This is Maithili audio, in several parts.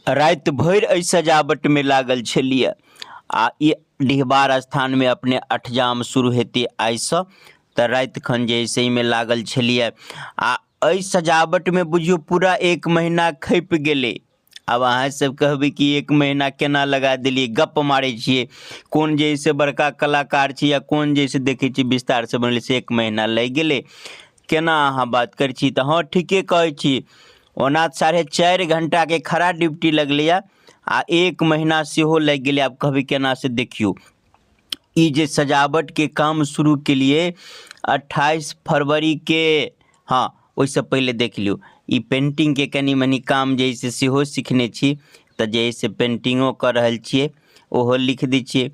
राति भरि एहि सजावटमे लागल छलियै आ ई डिहबार स्थानमे अपने अठजाम शुरू हेतै आइसँ। तऽ राति खन जे है से एहिमे लागल छलियै आ एहि सजावटमे बुझियौ पूरा एक महीना खपि गेलै। आब अहाँ सब कहबै कि एक महीना केना लगा देलियै, गप्प मारै छियै कोन जे है से बड़का कलाकार छी या कोन जे है से देखै छी विस्तारसँ बनेलियै से एक महीना लागि गेलै, केना अहाँ बात करै छी। तऽ हँ ठीके कहै छी, ओना 4.5 घंटाके खड़ा ड्यूटी लगलैए आ एक महीना सेहो लागि गेलै। आब कहबै केना से देखियौ, ई जे सजावटके काम शुरू केलियै 28 फरवरीके, हँ ओहिसँ पहिले देख लियौ ई पेन्टिंगके कनि मनि काम जे हइ से सेहो सिखने छी, तऽ जे हइ से पेन्टिंगो कऽ रहल छियै, ओहो लिख दै छियै।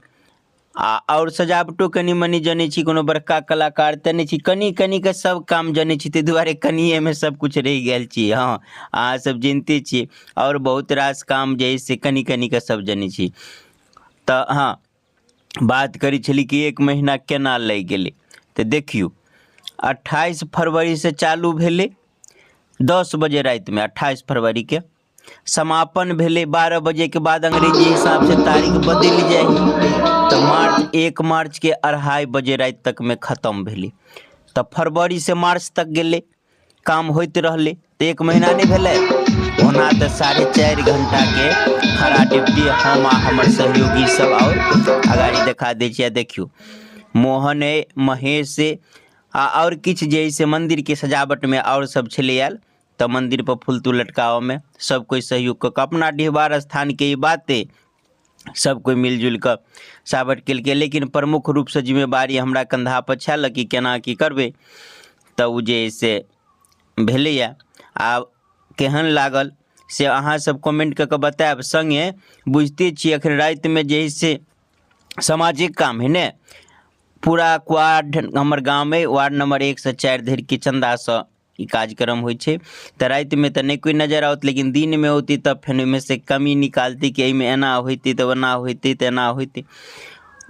आ आओर सजावटो कनि मनि जनै छी, कोनो बड़का कलाकार तऽ नहि छी, कनि कनिके सब काम जनै छी, ताहि दुआरे कनिएमे सब किछु रहि गेल छी। हँ अहाँ सब जनिते छियै आओर बहुत रास काम जे हइ से कनि कनिके सब जनै छी। तऽ हँ बात करै छली कि एक महीना केना लागि गेलै, तऽ देखियौ 28 फरवरीसँ चालू भेलै 10 बजे रातिमे, 28 फरवरीके समापन भेलै 12 बजेके बाद। अंग्रेजी हिसाबसँ तारीख बदलि जाइ हइ तऽ मार्च 1 मार्चके 2:30 बजे राति तकमे खतम भेलै। तऽ फरवरीसँ मार्च तक गेलै, काम होइत रहलै, तऽ एक महीना नहि भेलै। ओना तऽ 4.5 घंटाके खड़ा ड्यूटी हम आ हमर सहयोगी सब आओर अगाड़ी देखा दै छियै। देखियौ मोहन अइ, महेश अइ आ आओर किछु जे हइ से मन्दिरके सजावटमे आओर सब छलै आयल, तऽ मन्दिरपर फूल तूल लटकाबऽमे सब कोइ सहयोग कऽ कऽ अपना डिहबार स्थानके ई बात अइ, सब कोइ मिलजुलि कऽ सजावट केलकै। लेकिन प्रमुख रूपसँ जिम्मेवारी हमरा कन्धापर छल कि केना की करबै, तऽ ओ जे हइ से भेलैए। आब केहन लागल से अहाँ सब कमेन्ट कऽ कऽ बतायब। सङ्गे बुझिते छियै एखन रातिमे जे हइ से सामाजिक काम हइ ने, पूरा वार्ड हमर गाम अइ, वार्ड नंबर 1 सँ 4 धरिके चन्दासँ ई कार्यक्रम होइ छै। तऽ रातिमे तऽ नहि कोइ नजर आओत, लेकिन दिनमे औतै तऽ फेर ओहिमे से कमी निकालतै कि एहिमे एना होइतै तऽ ओना होइतै तऽ एना होइतै।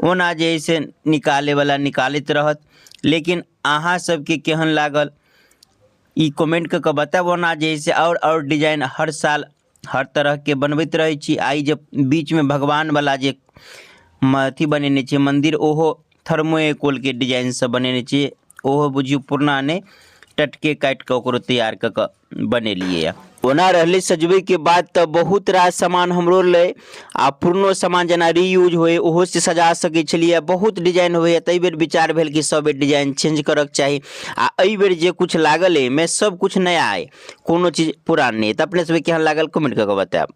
ओना जे हइ से निकालैवला निकालैत रहत, लेकिन अहाँ सबके केहन लागल ई कमेन्ट कऽ कऽ बतायब। ओना जे हइ से आओर आओर डिजाइन हर साल हर तरहके बनबैत रहै छी। आ ई जे बीचमे भगवानवला जे अथी बनेने छियै मन्दिर, ओहो थर्मोकोलके डिजाइनसँ बनेने छियै, ओहो बुझियौ पुरना नहि टटके काटि कऽ ओकरो तैयार कऽ कऽ बनेलियै यऽ। ओना रहलै सजबैके बात तऽ बहुत रास सामान हमरो लै आ पुरनो सामान जेना रीयूज होइ ओहोसँ सजा सकै छलियै, बहुत डिजाइन होइए। तऽ एहिबेर विचार भेल कि सब बेर डिजाइन चेंज करऽके चाही आ एहिबेर जे किछु लागल एहिमे सब किछु नया अइ, कोनो चीज पुरान नहि अइ। तऽ अपने सबके केहन लागल कमेन्ट कऽ कऽ बतायब।